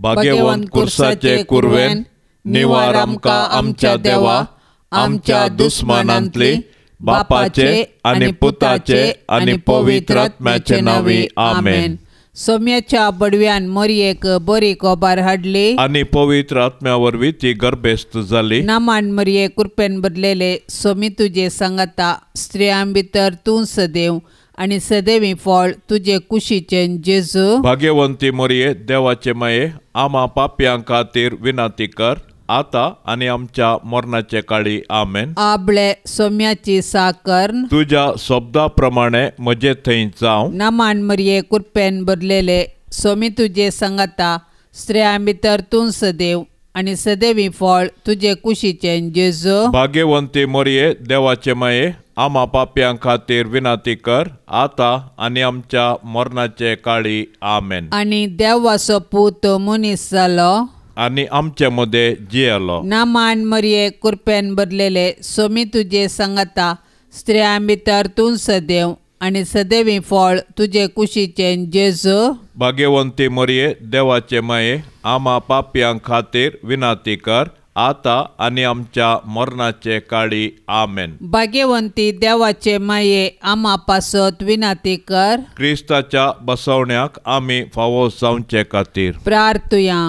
भाग्यवंत कुर्साचे कुरवेन निवार आमकां आमच्या देवा, आमच्या दुस्मानांतली, बापाचे आनी पुताचे आनी पवित्र आत्म्याचे नांवी आमेन. सोम्याच्या बडव्यान मरयेक बरी खबर हाडली आनी पवित्र आत्म्या वरवीं ती गर्भेस्त जाली. नामान मरये कुरपेन बदलेले सोमी तुजे सांगाता, स्त्रियां भितर तूं सदैव आनी सदैवी फळ तुजे कुशीचें जेजू. भाग्यवंती मरये देवाचे माये, आमा पापयां खातीर विनंती कर, आता आनी आमच्या मरणाचे काळी आमेन. आबळे सोम्याची साकर तुज्या शब्दा प्रमाणे म्हजे थंय जावं. नामान मरये कुरपेन भरलेले सोमी तुजे सांगाता, स्त्रियां भितर तूं सदैव आनी सदैवी फळ तुजे कुशीचें जेजू. भाग्यवंती मरये देवाचे माये, आमा पापयां खातीर विनंती कर, आता आनी आमच्या मरणाचे काळी आमेन. आनी देवाचो पूत मनीस जालो आनी आमचे मदें जियेलो. नामान मरये कुरपेन भरलेले सोमी तुजे सांगाता, स्त्रियां भितर तूं सदैव आनी सदैवी फळ तुजे कुशीचें जेजू. भाग्यवंती मरये देवाचे माये, आमा पापयां खातीर विनंती कर, आता आनी आमच्या मरणाचे काळी आमेन. भाग्यवंती देवाचे माये, आमा पासत विनंती कर, क्रिस्ताच्या बसवण्याक आमी फावो जावचे खातीर. प्रार्थुया.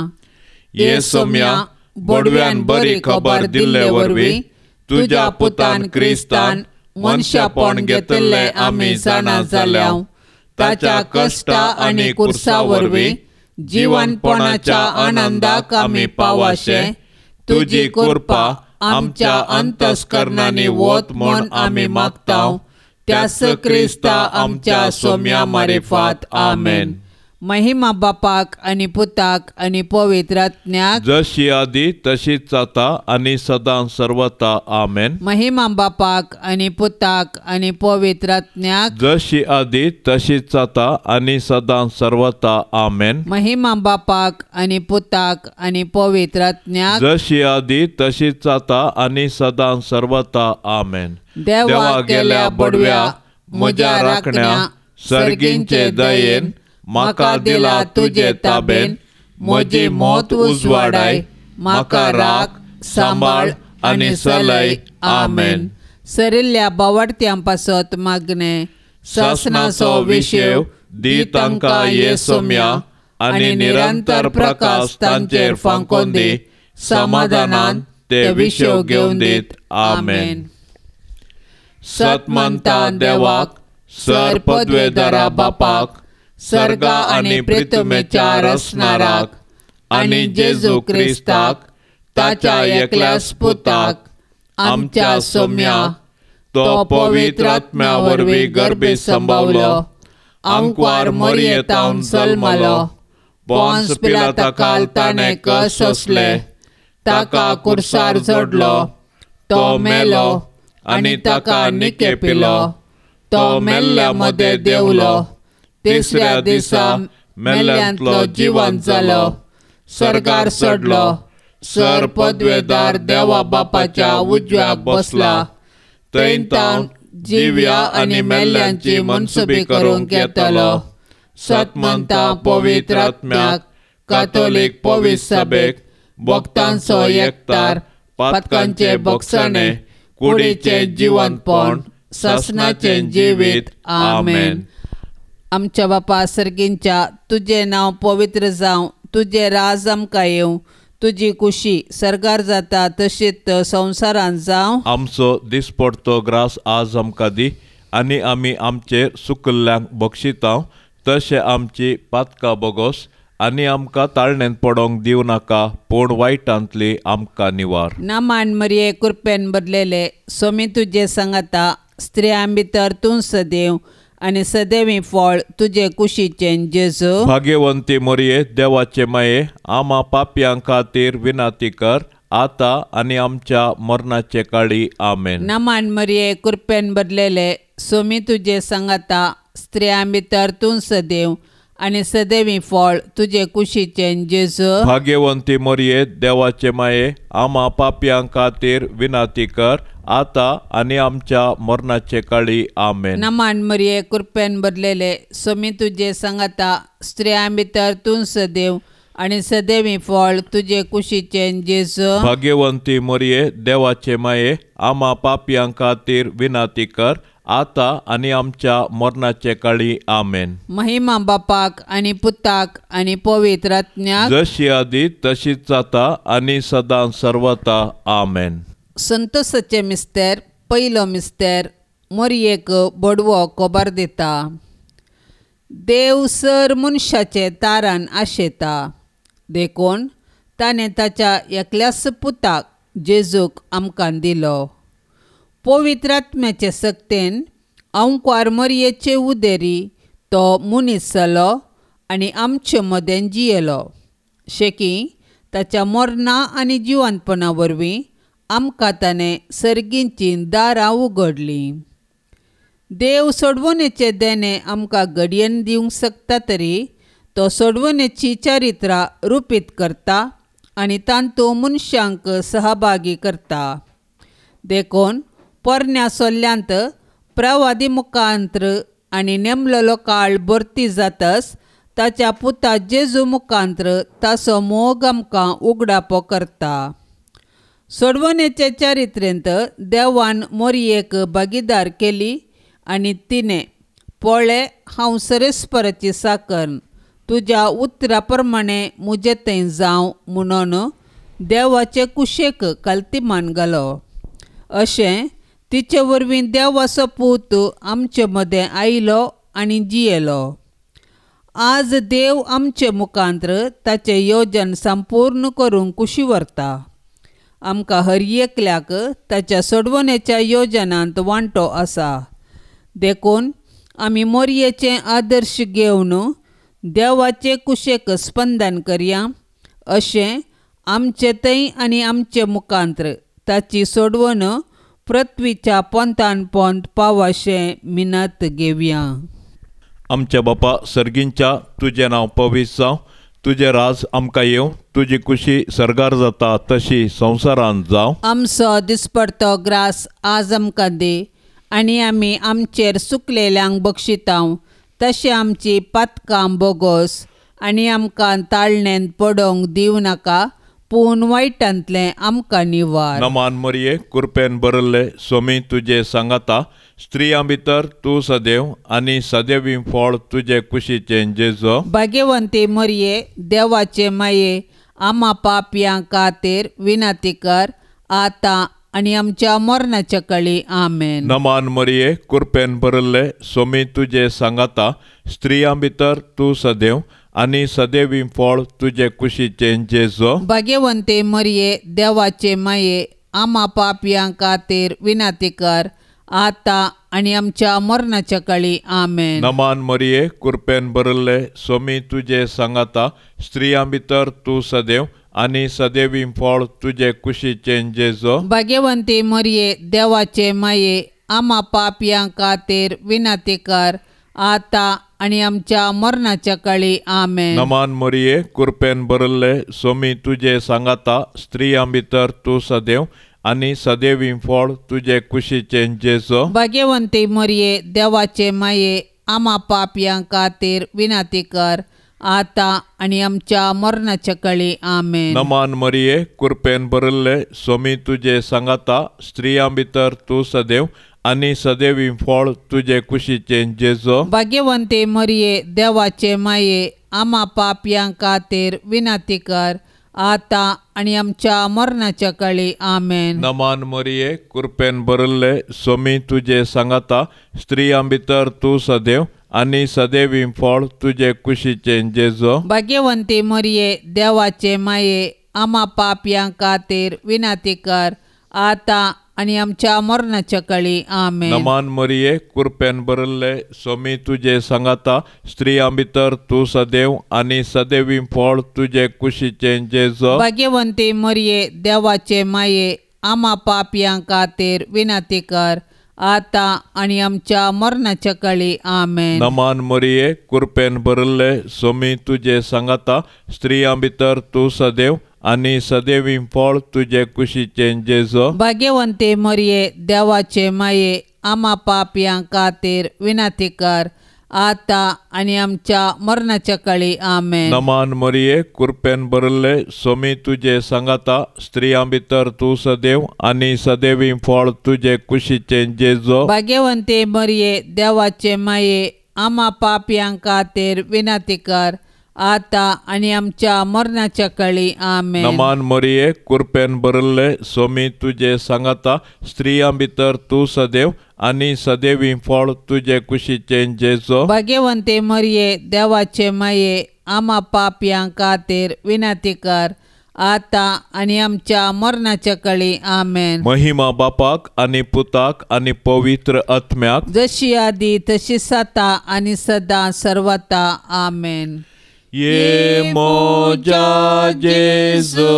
ये सोम्या बडव्यान बरी खबर दिल्ले वरवीं तुज्या पुतान क्रिस्तान मनशापण घेतिल्लें आमी जाणा जाल्या. ताच्या कश्टा आनी कुर्सा वरवीं जिवनपणाच्या आनंदाक आमी पावाशे तुजी कृपा आमच्या अंतस्करणांनी वत म्हूण आमी मागता, त्यास क्रिस्ता आमच्या सोम्या मारिफात आमेन. महिमा बापाक आनी पुताक आनी पवित्र आत्म्याक, जशी आदी तशीच आता आनी सदां सर्वता आमेन. महिमा बापाक आनी पुताक आनी पवित्र आत्म्याक, जशी आदी तशीच आता आनी सदां सर्वता आमेन. महिमा बापाक आनी पुताक आनी पवित्र आत्म्याक, जशी आदी तशीच आता आनी सदां सर्वता आमेन. देवा गेल्या बडव्या म्हज्या राखण्या सर्गींचे दयेन म्हाका दिला तुजे ताबेन, म्हजी मौत उजवाडाय, म्हाका राख सांबाळ आनी सलय आमेन. सरिल्ल्या बावडत्यां पासत मागणें, सासणाचो विशेव दी तांकां ये सोम्या आनी निरंतर प्रकाश तांचेर फांकोन दी, समाधानान ते विशेव घेवन दीत आमेन. सत मानता देवाक, सर पदवेदारा बापाक, सर्गा आनी पृथ्वीच्या रचणाराक आनी जेजू क्रिस्ताक ताच्या एकल्याच पुताक आमच्या सोम्या, तो पवित्र आत्म्या वरवीं गर्भे संभावलो, आंकवार मरयेतावन जल्मलो, पोन्स पिलाता ताणें कश्ट सोंसले, ताका कुर्सार जोडलो, तो मेलो आनी ताका निकेपिलो, तो मेल्ल्या मदें देंवलो, तिसऱ्या दिसा मेल्ल्यांतलो जिवंत जालो, सर्गार चडलो, सर पदवेदार देवा बापाच्या उजव्याक बसला, थंय तावन जिव्या आनी मेल्ल्यांची मनसुबी करूंक येतलो. सत मानता पवित्र आत्म्याक, कातोलीक पवित्र सभेक, भक्तांचो एकतार, पातकांचे बक्षाणे, कुडीचें जिवंतपण, सासणाचें जिवीत आमेन. आमच्या बापा सर्गींच्या, तुजें नांव पवित्र जावं, तुजें राज आमकां येवं, तुजी कुशी सर्गार जाता तशीच संवसारांत जावं. आमचो दिसपडतो ग्रास आज आमकां दी आनी आमी आमचेर सुकल्ल्यांक बक्षिता तशें आमची पातकां बोगोस आनी आमकां ताळणेंत पडोंक दिवं नाका, पूण वायटांतली आमकां निवार. नामान मरये कुरपेन बदलेले सोमी तुजे सांगाता, स्त्रियां भितर तूं सदैव आनी सदैवी फळ तुजे कुशीचें जेजू. भाग्यवंती मरये देवाचे माये, आमा पापयां खातीर विनंती कर, आता आनी आमच्या मरणाचे काळी आमेन. नामान मरये कुरपेन बदलेले सोमी तुजे सांगाता, स्त्रियां भितर तूं सदैव आनी सदैवी फळ तुजे कुशीचें जेजू. भाग्यवंती मरये देवाचे माये, आमा पापयां खातीर विनंती कर, आता आनी आमच्या मरणाचे काळी आमेन. नामान मरये कुरपेन बदलेले सोमी तुजे सांगाता, स्त्रियां भितर तूं सदैव आनी सदैवी फळ तुजे कुशीचें जेजू. भाग्यवंती मरिये देवाचे माये आमा पापयां खातीर विनंती कर आतां आनी आमच्या मरणाचे काळी. आमेन. महिमा बापाक आनी पुताक आनी पवित्र आत्म्याक, जशी आदी तशीच जाता आनी सदां सर्वता. आमेन. संतोषाचे मिस्तेर. पयलो मिस्तेर मोरयेक बोडवो खबर दिता. देव सर मनशाचे तारान आशेता, देखून ताणें ताच्या एकल्याच पुताक जेजूक आमकां दिलो. पवित्र आत्म्याचे सक्तेन अंकुर मोरयेचे उदेरी तो मनीस जालो आनी आमचे मदें जियेलो. शेकी ताच्या मरणा आनी जिवंतपणा वरवीं आमकां ताणें सर्गीचीं दारां उगडलीं. देव सोडवणेचें देणें आमकां घडयेन दिवंक शकता तरी तो सोडवणेची चरित्रां रुपीत करता आनी तातूंत मनशांक सहभागी करता. देखून पोरण्या सोल्ल्यांत प्रवादी मुखांत्र आनी नेमलेलो काळ भरती जातच ताच्या पुता जेजू मुखांत्र ताचो मोग आमकां उगडापो करता. सोडवणेचे चरित्रेंत देवान मोरयेक भागीदार केली आनी तिणें पळे हांव सरेस्पराची साकर्न तुज्या उतरा प्रमाणे म्हजे थंय जावं म्हणून देवाचे कुशेक कल्तिमान घालो. अशें तिचे वरवीं देवाचो पूत आमचे मदें आयलो आनी जियेलो. आज देव आमचे मुखांत्र ताचें योजन संपूर्ण करूंक कुशी व्हरता. आमकां हर एकल्याक ताच्या सोडवणेच्या योजनांत वांटो आसा. देखून आमी मोरयेचें आदर्श घेवन देवाचे कुशेक स्पंदन करया. अशें आमचे थंय आनी आमचे मुखांत्र ताची सोडवण पृथ्वीच्या पोंतान पोंत पावाशें मिनत घेवया. आमच्या बापा सर्गींच्या तुजें नांव पवित्र जावं, तुजें राज आमकां येवं, तुजी कुशी सर्गार जाता तशी संवसारांत जावं. आमचो दिसपडतो ग्रास आज आमकां दी आनी आमी आमचेर सुकलेल्यांक बक्षितांव तशें आमची पातकां बोगोस आनी आमकां ताळणेंत पडोवंक दिवं नाका, पूण वायटांतलें आमकां निवार. नमान मरिये कृपेन भरिल्ले स्वामी तुजे सांगाता, स्त्रियां भितर तूं सदैव आनी सदैवी फळ तुजे कुशीचें जेजू. भाग्यवंती मरिये देवाचे माये आमा पापयां खातीर विनंती कर आतां आनी आमच्या मरणाच्या कळी. आमेन. नमान मरिये कृपेन भरिल्ले स्वामी तुजे सांगाता, स्त्रियां भितर तूं सदैव आनी सदैवी फळ तुजे कुशीचें जेजू. भाग्यवंती मरिये देवाचे माये आमा पापयां खातीर विनंती कर आतां आनी आमच्या मरणाच्या कळी. आमेन. नमान मरिये कृपेन भरिल्ले स्वामी तुजे सांगाता, स्त्रियां भितर तूं सदैव आनी सदैवी फळ तुजे कुशीचें जेजू. भाग्यवंती मरिये देवाचे माये आमा पापयां खातीर विनंती कर आतां आनी आमच्या मरणाच्या कळी. आमेन. नमान मरिये कृपेन भरिल्ले स्वामी तुजे सांगाता, स्त्रियां भितर तूं सदैव आनी सदैवी फळ तुजे कुशीचें जेजू. भाग्यवंती मरिये देवाचे माये आमा पापयां खातीर विनंती कर आतां आनी आमच्या मरणाच्या कळी. आमेन. नमान मरिये कृपेन भरिल्ले स्वामी तुजे सांगाता, स्त्रियां भितर तूं सदैव आनी सदैवी फळ तुजे कुशीचें जेजू. भाग्यवंती मरिये देवाचे माये आमा पापयां खातीर विनंती कर आतां आनी आमच्या मरणाच्या कळी. आमेन. नमान मरिये कृपेन भरिल्ले स्वामी तुजे सांगाता, स्त्रियां भितर तूं सदैव आनी सदैवी फळ तुजे कुशीचें जेजू. भाग्यवंती मरिये देवाचे माये आमा पापयां खातीर विनंती कर आतां आनी आमच्या मरणाच्या कळी. आमेन. नमान मरिये कृपेन भरिल्ले स्वामी तुजे सांगाता, स्त्रियां भितर तूं सदैव आनी सदैवी फळ तुजे कुशीचें जेजू. भाग्यवंती मरिये देवाचे माये आमा पापयां खातीर विनंती कर आतां आनी आमच्या मरणाच्या कळी. आमेन. नमान मरिये कृपेन भरिल्ले स्वामी तुजे सांगाता, स्त्रियां भितर तूं सदैव आनी सदैवी फळ तुजे कुशीचें जेजू. भाग्यवंती मरिये देवाचे माये आमा पापयां खातीर विनंती कर आतां आनी आमच्या मरणाच्या काळी. आमेन. नमान मरिये, कृपेन भरिल्ले, सोमी तुजे सांगाता, स्त्रियां भितर तूं सदैव आनी सदैवी फळ तुजे कुशीचें जेजो. भाग्यवंते मरिये, देवाचे माये, आमा पापयां खातीर विनंती कर, आतां आनी आमच्या मरणाच्या काळी. आमेन. नमान मरिये, कृपेन भरिल्ले, सोमी तुजे सांगाता, स्त्रियां भितर तूं सदैव आनी सदैवी फळ तुजे कुशीचें जेजो. भाग्यवंते मरिये, देवाचे माये, आमा पापयां खातीर विनंती कर, आतां आनी आमच्या मरणाच्या काळी. आमेन. महिमा बापाक आनी पुताक आनी पवित्र आत्म्याक, जशी आदी तशी सता आनी सदां सर्वता. आमेन. ये मोजा जेजू,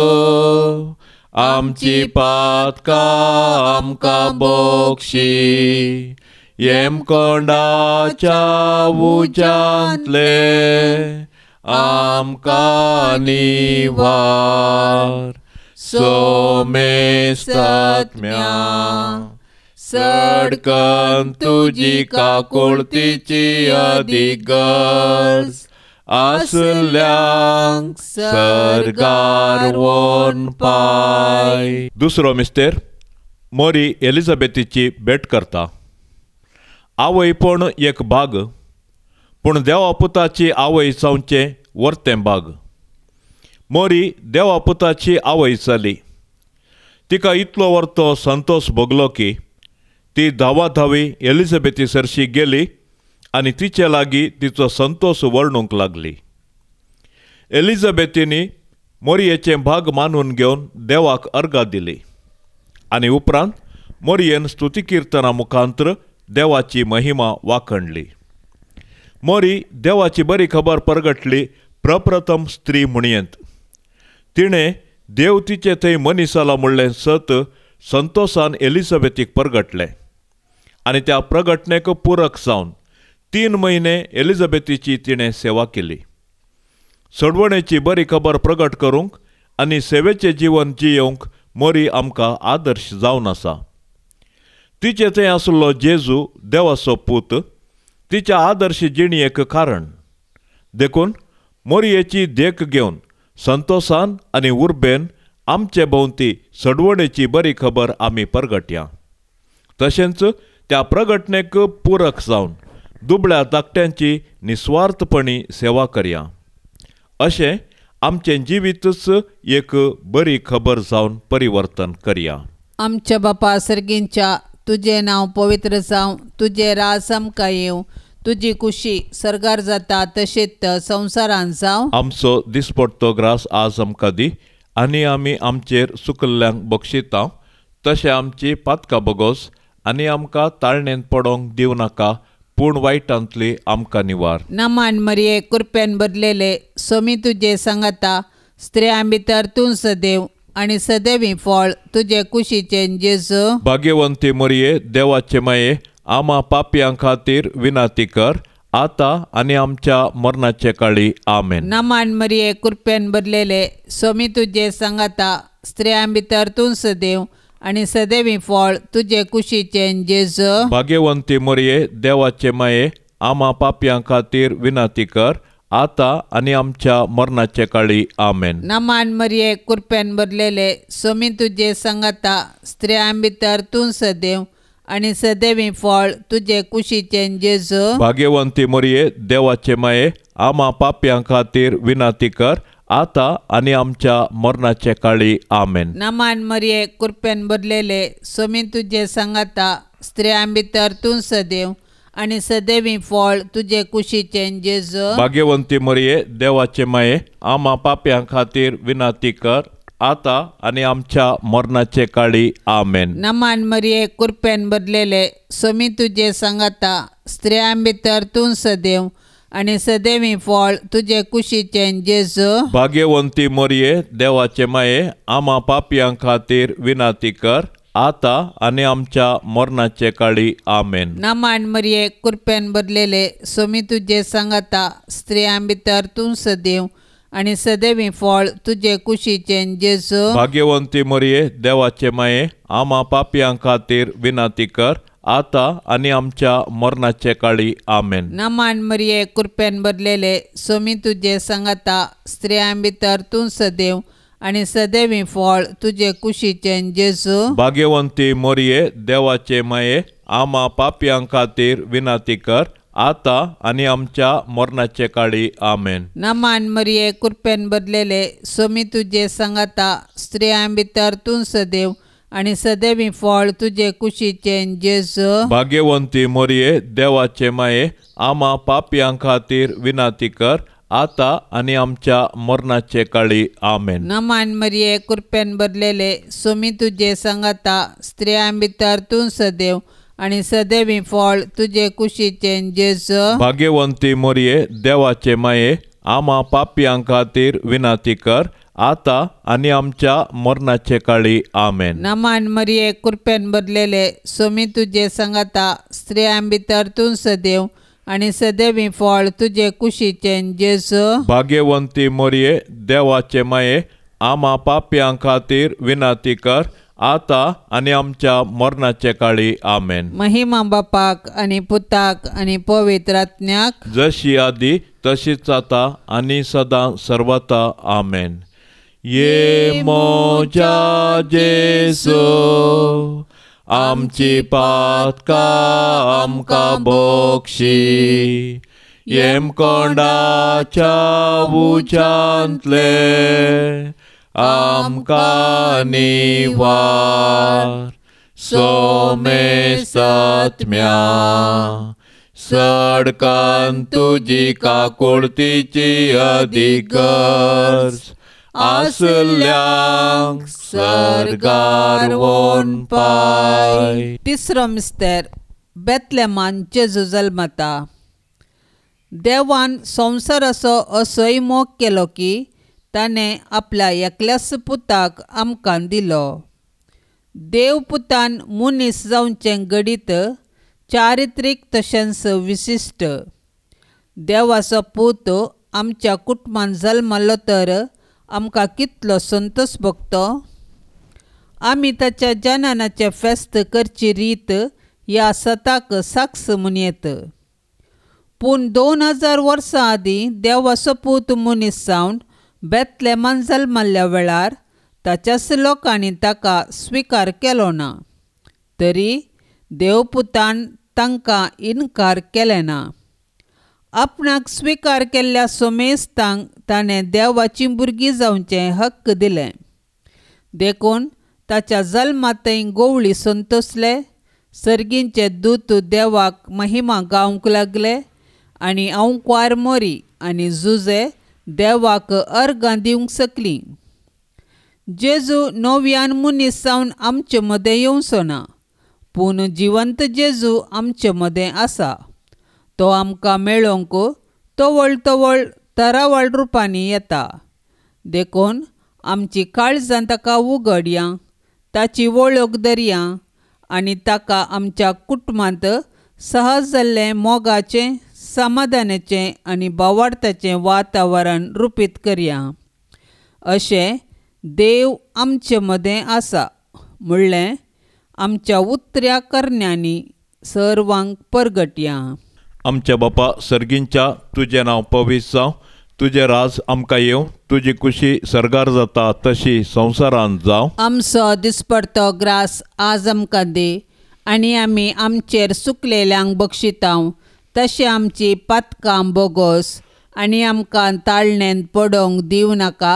आमची पातकां आमकां बक्षी, येमकोंडाच्या उज्यांतले आमकां निवार. सोमेस्तात्म्या सडकन तुजी काकुळतीची अदीक गरज आसल्यांक सर्गार वोन पाय. दुसरो मिस्तेर मोरी एलिझाबेथीची भेट करता. आवयपण एक भाग, पूण देवा पुताची आवय जावचें वर्तें भाग. मोरी देवा पुताची आवय जाली. तिका इतलो वर्तो संतोष भोगलो की ती धांवाधावी एलिझाबेथी सरशी गेली आनी तिचे लागीं तिचो संतोष वर्णूंक लागली. एलिझाबेथीनी मोरयेचें भाग मानून घेवन देवाक अर्गां दिली आनी उपरांत मोरयेन स्तुती किर्तना मुखांत्र देवाची महिमा वाखणली. मोरी देवाची बरी खबर परगटली प्रप्रथम स्त्री म्हणयेंत. तिणें देव तिचे थंय मनीस जाला म्हणलें सत संतोषान एलिझाबेथीक परगटलें आनी त्या प्रगटणेक पुरक जावन 3 म्हयने एलिझाबेथीची तिणें सेवा केली. सोडवणेची बरी खबर प्रगट करूंक आनी सेवेचें जिवन जियेवंक मोरी आमकां आदर्श जावन आसा. तिचे थंय आशिल्लो जेजू देवाचो पूत तिच्या आदर्श जिणेक कारण. देखून मोरयेची देख घेवन संतोषान आनी उर्बेन आमचे भोंवती सडवणेची बरी खबर आमी परगटया. तशेंच त्या प्रगटणेक पुरक जावन दुबळ्या धाकट्यांची निस्वार्थपणी सेवा करया. अशें आमचें जिवीतच एक बरी खबर जावन परिवर्तन करया. आमच्या बापा सर्गींच्या, तुजें नांव पवित्र जावं, तुजें राज आमकां येवं, तुजी कुशी सर्गार जाता तशेंच संवसारांत जावं. आमचो दिसपडतो ग्रास आज आमकां दी आनी आमी आमचेर सुकल्ल्यांक बक्षिता तशें आमची पातकां बगोस आनी आमकां ताळणेंत पडोंक दिवं नाका, पूण वायटांतली आमकां निवार. नमान मरिये, कृपेन भरलेले, सोमी तुजे सांगाता, स्त्रियां भितर तूं सदैव आनी सदैवी फळ तुजे कुशीचें जेजू. भाग्यवंती मरिये, देवाचे माये, आमा पापयां खातीर विनंती कर, आतां आनी आमच्या मरणाचे काळी. आमेन. नमान मरिये, कृपेन भरलेले, सोमी तुजे सांगाता, स्त्रियां भितर तूं सदैव आनी सदैवी फळ तुजे कुशीचें जेजू. भाग्यवंती मरिये, देवाचे माये, आमा पापयां खातीर विनंती कर, आतां आनी आमच्या मरणाचे काळी. आमेन. नमान मरिये, कृपेन भरलेले, सोमी तुजे सांगाता, स्त्रियां भितर तूं सदैव आनी सदैवी फळ तुजे कुशीचें जेजू. भाग्यवंती मरिये, देवाचे माये, आमा पापयां खातीर विनंती कर, आतां आनी आमच्या मरणाचे काळी. आमेन. नमान मरिये, कृपेन भरलेले, सोमी तुजे सांगाता, स्त्रियां भितर तूं सदैव आनी सदैवी फळ तुजे कुशीचें जेजू. भाग्यवंती मरिये, देवाचे माये, आमा पापयां खातीर विनंती कर, आतां आनी आमच्या मरणाचे काळी. आमेन. नमान मरिये, कृपेन भरलेले, सोमी तुजे सांगाता, स्त्रियां भितर तूं सदैव आनी सदैवी फळ तुजे कुशीचें जेजू. भाग्यवंती मरिये, देवाचे माये, आमा पापयां खातीर विनंती कर, आतां आनी आमच्या मरणाचे काळी. आमेन. नमान मरिये, कृपेन भरलेले, सोमी तुजे सांगाता, स्त्रियां भितर तूं सदैव आनी सदैवी फळ तुजे कुशीचें जेजू. भाग्यवंती मरिये, देवाचे माये, आमा पापयां खातीर विनंती कर, आतां आनी आमच्या मरणाचे काळी. आमेन. नमान मरिये कृपेन भरलेले सोमी तुजे सांगाता, स्त्रियां भितर तूं सदैव आनी सदैवी फळ तुजे कुशीचें जेजू. भाग्यवंती मरिये देवाचे माये, आमा पापयां खातीर विनंती कर, आतां आनी आमच्या मरणाचे काळी. आमेन. नमान मरिये कृपेन भरलेले सोमी तुजे सांगाता, स्त्रियां भितर तूं सदैव आनी सदैवी फळ तुजे कुशीचें जेजू. भाग्यवंती मरिये देवाचे माये, आमा पापयां खातीर विनंती कर, आतां आनी आमच्या मरणाचे काळी. आमेन. नमान मरिये कृपेन भरलेले सोमी तुजे सांगाता, स्त्रियां भितर तूं सदैव आनी सदैवी फळ तुजे कुशीचें जेजू. भाग्यवंती मरिये देवाचे माये, आमा पापयां खातीर विनंती कर, आतां आनी आमच्या मरणाचे काळी. आमेन. नमान मरिये कृपेन भरलेले सोमी तुजे सांगाता, स्त्रियां भितर तूं सदैव आनी सदैवी फळ तुजे कुशीचें जेजू. भाग्यवंती मरिये देवाचे माये, आमा पापयां खातीर विनंती कर, आतां आनी आमच्या मरणाचे काळी. आमेन. महिमा बापाक आनी पुताक आनी पवित्र आत्म्याक, जशी आदी तशीच आतां आनी सदां सर्वता. आमेन. ये मोजा जेजू, आमची पातकां आमकां बक्षी, येमकोंडाच्या उज्यांतले आमकां निवार. सोमेस्तात्म्या सडकान तुजी काकुळतीची अधिगर्ज आसल्यांक सर्गार वोन पाय. तिसरो मिस्तेर बेतलेमान जेजू जल्मता. देवान संवसाराचो असोय मोग केलो की ताणें आपल्या एकल्याच पुताक आमकां दिलो. देव पुतान मनीस जावचें घडीत चारित्रीक तशेंच विशिश्ट. देवाचो पूत आमच्या कुटुंबान जल्मलो तर आमकां कितलो संतोश भोगतो. आमी ताच्या जननाचें फेस्त करची रीत ह्या सताक साक्ष म्हणयेत. पूण 2000 वर्सां आदीं देवाचो पूत मनीस जावन बेतलेमान जल्मल्ल्या वेळार ताच्याच लोकांनी ताका स्विकार केलो ना, तरी देवपुतान तांकां इनकार केलें ना. आपणाक स्विकार केल्ल्या सोमेस्तांक ताणें देवाचीं भुरगीं जावचें हक्क दिलें. देखून ताच्या जल्मांतय गोवळी संतोसले, सर्गींचे दूत देवाक महिमा गावंक लागले आनी अंकवार मोरी आनी जुजे देवाक अर्गां दिवंक शकलीं. जेजू नव्यान मनीस जावन आमचे मदें येवचो ना, पूण जिवंत जेजू आमचे मदें आसा. तो आमकां मेळोवंक तवळ तवळ तरावळ रुपांनी येता. देखून आमची काळजां ताका उगडया, ताची वळख धरया आनी ताका आमच्या कुटुंबांत सहज जाल्लें मोगाचें, समाधानाचें आनी भावार्थाचें वातावरण रुपीत करया. अशें देव आमचे मदें आसा म्हणलें आमच्या उतऱ्या करण्यांनी सर्वांक परगटया. आमच्या बापा सर्गींच्या, तुजें नांव पवित्र जावं, तुजें राज आमकां येवं, तुजी कुशी सर्गार जाता तशी संवसारांत जावं. आमचो दिसपडतो ग्रास आज आमकां दी आनी आमी आमचेर सुकलेल्यांक बक्षितांव तशें आमची पातकां बोगोस आनी आमकां ताळणेंत पडोवंक दिवं नाका,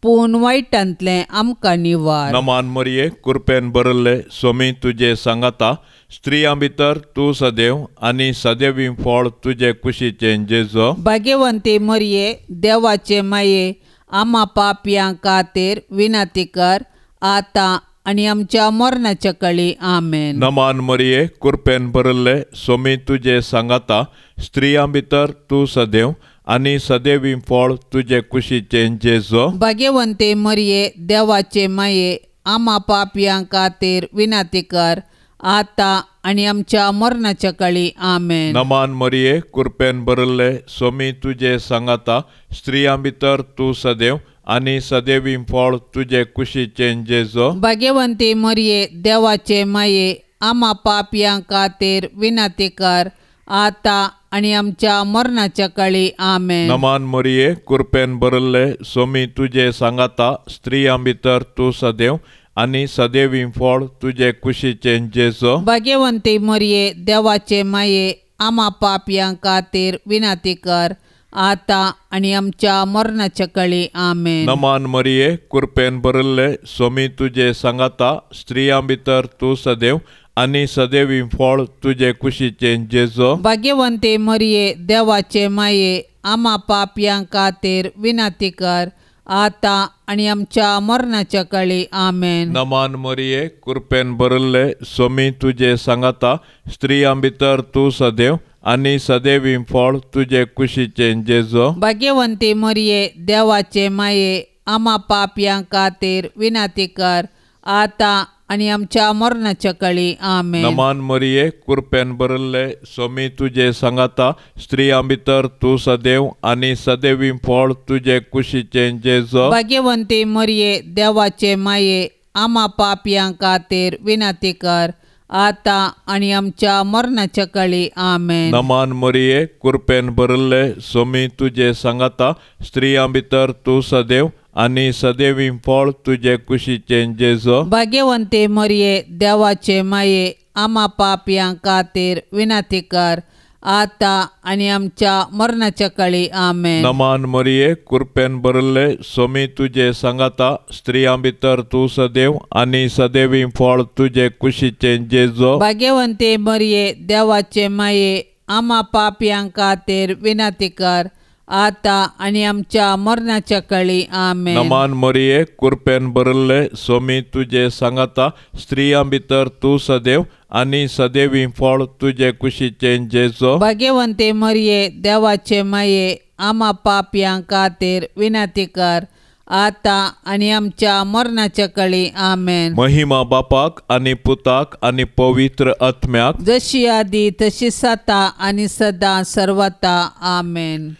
पूण वायटांतलें आमकां निवार. नमान मरिये कृपेन भरिल्ले स्वामी तुजे सांगाता, स्त्रियां भितर तूं सदैव आनी सदैवी फळ तुजे कुशीचें जेजू. भाग्यवंती मरिये देवाचे माये, आमा पापयां खातीर विनंती कर, आतां आनी आमच्या मरणाच्या कळी. आमेन. नमान मरिये कृपेन भरिल्ले स्वामी तुजे सांगाता, स्त्रियां भितर तूं सदैव आनी सदैवी फळ तुजे कुशीचें जेजू. भाग्यवंती मरिये देवाचे माये, आमा पापयां खातीर विनंती कर, आतां आनी आमच्या मरणाच्या कळी. आमेन. नमान मरिये कृपेन भरिल्ले स्वामी तुजे सांगाता, स्त्रियां भितर तूं सदैव आनी सदैवी फळ तुजे कुशीचें जेजू. भाग्यवंती मरिये देवाचे माये, आमा पापयां खातीर विनंती कर आतां आनी आमच्या मरणाच्या काळी. आमेन. नमान मरिये, कृपेन भरिल्ले, सोमी तुजे सांगाता, स्त्रियां भितर तूं सदैव आनी सदैवी फळ तुजे कुशीचें जेजू. भाग्यवंती मरिये, देवाचे माये, आमा पापयां खातीर विनंती कर आतां आनी आमच्या मरणाच्या काळी. आमेन. नमान मरिये, कृपेन भरिल्ले, सोमी तुजे सांगाता, स्त्रियां भितर तूं सदैव आनी सदैवी फळ तुजे कुशीचें जेजू. भाग्यवंती मरिये, देवाचे माये, आमा पापयां खातीर विनंती कर आतां आनी आमच्या मरणाच्या काळी. आमेन. नमान मरिये, कृपेन भरिल्ले, सोमी तुजे सांगाता, स्त्रियां भितर तूं सदैव आनी सदैवी फळ तुजे कुशीचें जेजू. भाग्यवंती मरिये, देवाचे माये, आमा पापयां खातीर विनंती कर आतां आनी आमच्या मरणाच्या काळी. आमेन. नमान मरिये, कृपेन भरिल्ले, सोमी तुजे सांगाता, स्त्रियां भितर तूं सदैव आनी सदैवी फळ तुजे कुशीचें जेजू. भाग्यवंती मरिये, देवाचे माये, आमा पापयां खातीर विनंती कर आतां आनी आमच्या मरणाच्या काळी. आमेन. नमान मरिये, कृपेन भरिल्ले, सोमी तुजे सांगाता, स्त्रियां भितर तूं सदैव आनी सदैवी फळ तुजे कुशीचें जेजू. भाग्यवंती मरिये, देवाचे माये, आमा पापयां खातीर विनंती कर आतां आनी आमच्या मरणाच्या काळी. आमेन. नमान मरिये, कृपेन भरिल्ले, सोमी तुजे सांगाता, स्त्रियां भितर तूं सदैव आनी सदैवी फळ तुजे कुशीचें जेजू. भाग्यवंती मरिये, देवाचे माये, आमा पापयां खातीर विनंती कर आतां आनी आमच्या मरणाच्या काळी. आमेन. नमान मरिये, कृपेन भरिल्ले, सोमी तुजे सांगाता, स्त्रियां भितर तूं सदैव आनी सदैवी फळ तुजे कुशीचें जेजू. भाग्यवंती मरिये, देवाचे माये, आमा पापयां खातीर विनंती कर आतां आनी आमच्या मरणाच्या काळी. आमेन. महिमा बापाक आनी पुताक आनी पवित्र आत्म्याक, जशी आदी तशी सता आनी सदां सर्वता. आमेन.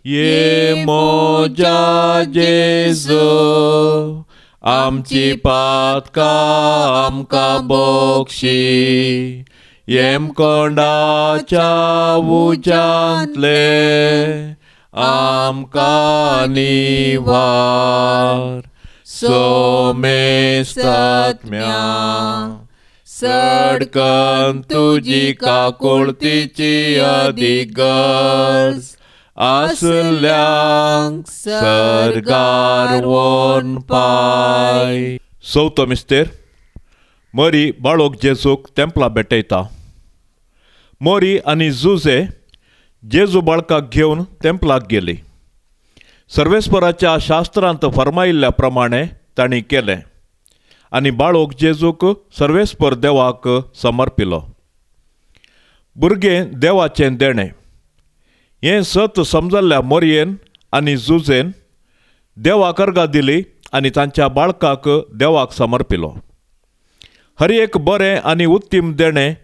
ये मोजा जेजू, आमची पातकां आमकां बक्षी, येमकोंडाच्या उज्यांतले आमकां निवार, सोमेस्तात्म्या सडकन तुजी काकुळतीची अदीक गरज आसल्यांक सर्गार वोन पाय. चवथो मिस्तेर. मरी बाळोक जेजूक तेंपला भेटयता. मोरी आनी जुजे जेजू बाळकाक घेवन तेंपलाक गेली. सर्वेस्पराच्या शास्त्रांत फर्मायिल्ल्या प्रमाणे तांणी केलें आनी बाळोक जेजूक सर्वेस्पर देवाक समर्पिलो. भुरगें देवाचें देणें हें सत समजल्ल्या मोरयेन आनी जुजेन देवाक अर्गां दिली आनी तांच्या बाळकाक देवाक समर्पिलो. हर एक बरें आनी उत्तीम देणें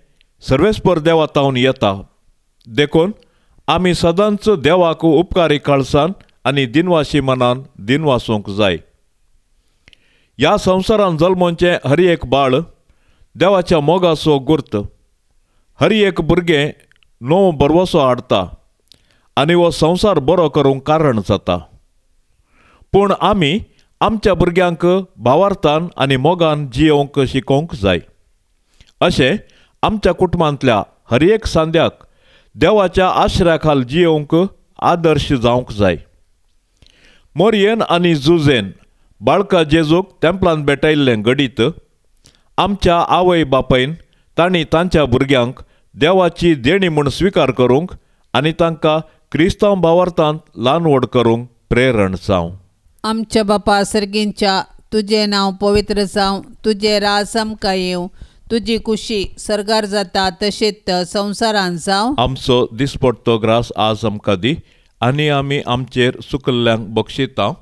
सर्वेस्पर देवा तावन येता, देखून आमी सदांच देवाक उपकारी काळसान आनी दिनवाशी मनान दिनवासूंक जाय. ह्या संवसारान जल्मोवचें हर एक बाळ देवाच्या मोगाचो गुर्त. हर एक भुरगें नवो भरवसो हाडटा आनी हो संवसार बरो करूंक कारण जाता. पूण आमी आमच्या भुरग्यांक भावार्थान आनी मोगान जियोवंक शिकोवंक जाय. अशें आमच्या कुटुंबांतल्या हर एक सांद्याक देवाच्या आश्र्या खाल जियोवंक आदर्श जावंक जाय. मोरयेन आनी जुजेन बाळका जेजूक तेंपलान भेटयल्लें घडीत आमच्या आवय बापायन तांणी तांच्या भुरग्यांक देवाची देणी म्हूण स्विकार करूंक आनी तांकां क्रिस्तांव भावार्थांत ल्हान व्हड करूंक प्रेरण जावं. आमच्या बापा सर्गींच्या, तुजें नांव पवित्र जावं, तुजें राज आमकां येवं, तुजी कुशी सर्गार जाता तशेंच संवसारांत जावं. आमचो दिसपडतो ग्रास आज आमकां दी आनी आमी आमचेर सुकल्ल्यांक बक्षिता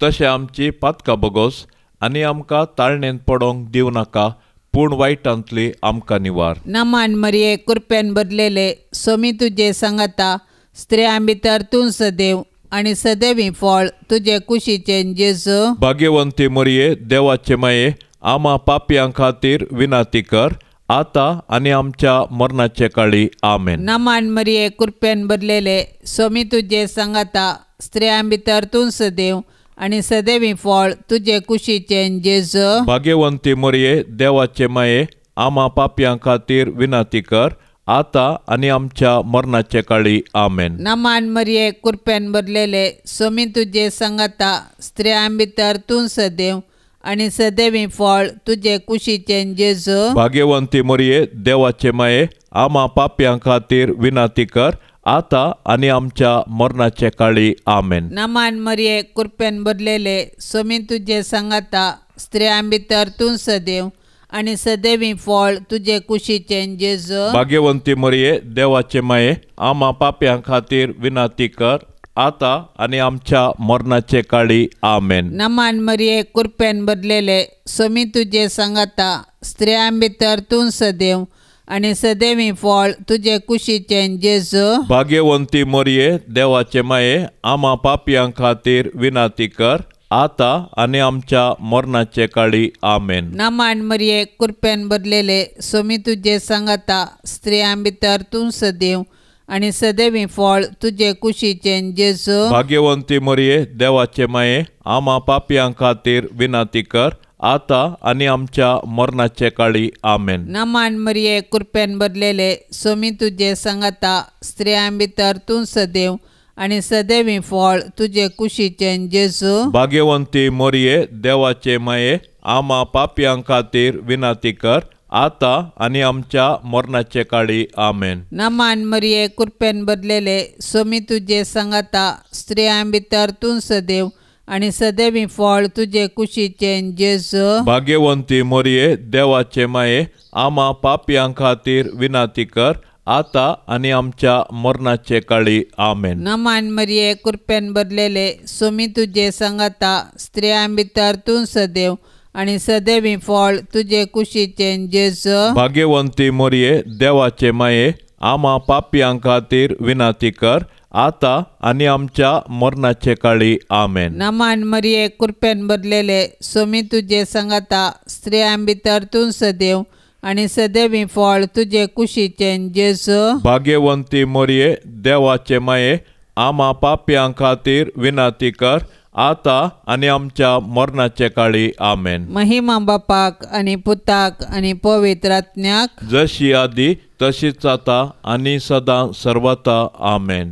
तशें आमची पातकां बोगोस आनी आमकां ताळणेंत पडोंक दिवं नाका, पूण वायटांतली आमकां निवार. नमान मरिये, कृपेन बदलेले, सोमी तुजे सांगाता, स्त्रियां भितर तूं सदैव आनी सदैवी फळ तुजे कुशीचें जेजू. भाग्यवंती मरिये, देवाचे माये, आमा पापयां खातीर विनंती कर आतां आनी आमच्या मरणाचे काळी आमेन. नमान मरिये कृपेन भरलेले स्वामी तुजे सांगाता, स्त्रियां भितर तूं सदैव आनी सदैवी फळ तुजे कुशीचें जेजू. भाग्यवंती मरिये देवाचे माये, आमा पापयां खातीर विनंती कर आतां आनी आमच्या मरणाचे काळी आमेन. नमान मरिये कृपेन भरलेले स्वामी तुजे सांगाता, स्त्रियां भितर तूं सदैव आनी सदैवी फळ तुजे कुशीचें जेजू. भाग्यवंती मरिये देवाचे माये, आमा पापयां खातीर विनंती कर आतां आनी आमच्या मरणाचे काळी आमेन. नमान मरिये कृपेन भरलेले स्वामी तुजे सांगाता, स्त्रियां भितर तूं सदैव आनी सदैवी फळ तुजे कुशीचें जेजू. भाग्यवंती मरिये देवाचे माये, आमा पापयां खातीर विनंती कर आतां आनी आमच्या मरणाचे काळी आमेन. नमान मरिये कृपेन भरलेले स्वामी तुजे सांगाता, स्त्रियां भितर तूं सदैव आनी सदैवी फळ तुजे कुशीचें जेजू. भाग्यवंती मरिये देवाचे माये, आमा पापयां खातीर विनंती कर आतां आनी आमच्या मरणाचे काळी आमेन. नमान मरिये कृपेन भरलेले स्वामी तुजे सांगाता, स्त्रियां भितर तूं सदैव आनी सदैवी फळ तुजे कुशीचें जेजू. भाग्यवंती मरिये देवाचे माये, आमा पापयां खातीर विनंती कर आतां आनी आमच्या मरणाचे काळी आमेन. नमान मरिये कृपेन भरलेले स्वामी तुजे सांगाता, स्त्रियां भितर तूं सदैव आनी सदैवी फळ तुजे कुशीचें जेजू. भाग्यवंती मरिये देवाचे माये, आमा पापयां खातीर विनंती कर आतां आनी आमच्या मरणाचे काळी आमेन. नमान मरिये कृपेन भरलेले स्वामी तुजे सांगाता, स्त्रियां भितर तूं सदैव आनी सदैवी फळ तुजे कुशीचें जेजू. भाग्यवंती मरिये देवाचे माये, आमा पापयां खातीर विनंती कर आतां आनी आमच्या मरणाचे काळी आमेन. नमान मरिये कृपेन भरलेले स्वामी तुजे सांगाता, स्त्रियां भितर तूं सदैव आनी सदैवी फळ तुजे कुशीचें जेजू. भाग्यवंती मरिये देवाचे माये, आमा पापयां खातीर विनंती कर आतां आनी आमच्या मरणाचे काळी आमेन. नमान मरिये कृपेन भरलेले स्वामी तुजे सांगाता, स्त्रियां भितर तूं सदैव आनी सदैवी फळ तुजे कुशीचें जेजू. भाग्यवंती मरिये देवाचे माये, आमा पापयां खातीर विनंती कर आतां आनी आमच्या मरणाचे काळी आमेन. महिमा बापाक आनी पुताक आनी पवित्र आत्म्याक, जशी आदी तशीच आतां आनी सदां सर्वता आमेन.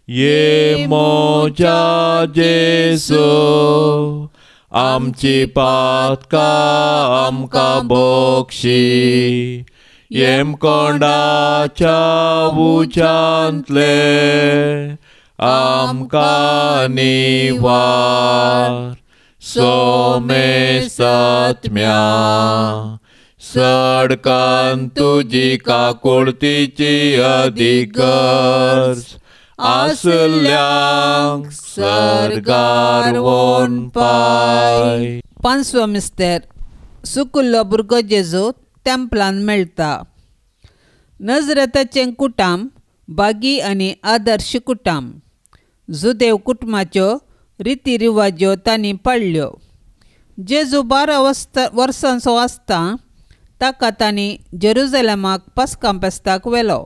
ये मोजा जेजू, आमची पातकां आमकां बक्षी, येमकोंडाच्या उज्यांतले आमकां निवार. सोमेसात्म्या सडकान तुजी काकुळतीची अधिगर्ज आसल्यांक सर्गार वोन पाय. पांचवो मिस्तेर सुकुल्लो भुरगो जेजू तेंपलान मेळटा. नजरेताचें कुटाम बागी आनी आदर्श कुटाम. जुदेव कुटुंबाच्यो रिती रिवाज्यो तांणी पाळ्ळ्यो. जेजू 12 वर्सांचो आसता ताका तांणी जेरुजलेमाक पास्कां फेस्ताक व्हेलो,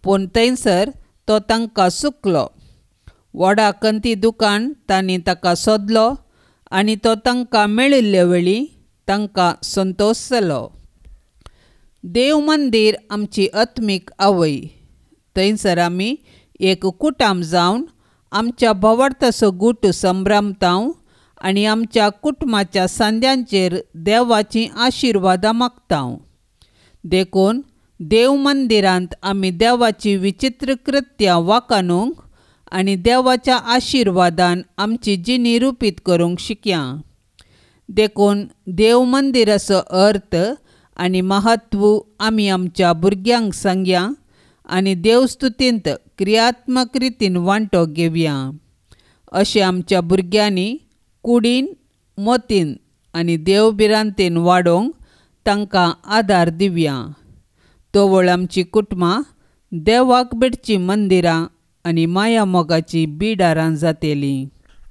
पूण थंयसर तो तांकां सुकलो. व्हडा कंती दुकान तांणी ताका सोदलो आनी तो तांकां मेळिल्ले वेळी तांकां संतोश जालो. देव मंदीर आमची आत्मीक आवय. थंयसर आमी एक कुटाम जावन आमच्या भावार्थाचो गूट संभ्रमता आनी आमच्या कुटुंबाच्या सांद्यांचेर देवाचीं आशिर्वादां मागता. देखून देव मंदिरांत आमी देवाची विचित्र कृत्यां वाखाणूंक आनी देवाच्या आशिर्वादान आमची जिणी रुपीत करूंक शिकया. देखून देव मंदिराचो अर्थ आनी महत्व आमी आमच्या भुरग्यांक सांगया आनी देवस्तुतींत क्रियात्मक रितीन वांटो घेवया. अशें आमच्या भुरग्यांनी कुडीन, मतीन आनी देवभिरांतीन वाडोवंक तांकां आदार दिवया. तवळ आमची कुटुंबां देवाक भेटचीं मंदिरां आनी माया मोगाची बिडारां जातलीं.